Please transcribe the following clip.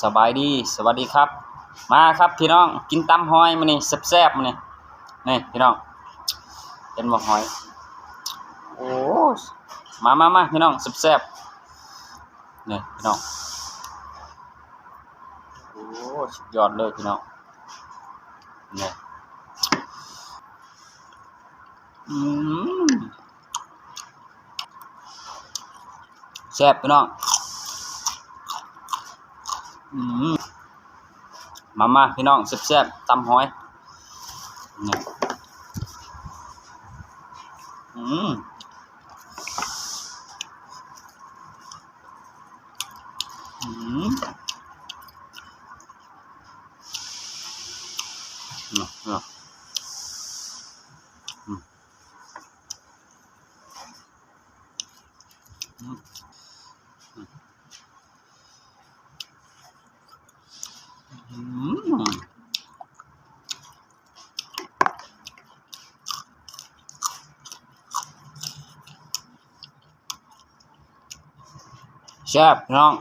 ສະບາຍດີ ສະຫວັດດີຄັບ ມາຄັບພີ່ນ້ອງ ກິນຕຳຫອຍມື້ນີ້ແຊບໆ ມື້ນີ້ ນີ້ພີ່ນ້ອງ ເຫັນບໍ່ຫອຍ ໂອ້ ມາໆໆ ພີ່ນ້ອງ ແຊບໆ ນີ້ພີ່ນ້ອງ ໂອ້ ສຸດຍອດເລີຍພີ່ນ້ອງ ນີ້ ອືມ ແຊບພີ່ນ້ອງ ອືມ ມາໆ ພີ່ນ້ອງ ແຊບໆ ຕຳຫອຍ ນີ້ ອືມ ອືມ ເນາະ ເນາະ ອືມ ອືມ ອືມ ແຊບພີ່ນ້ອງ.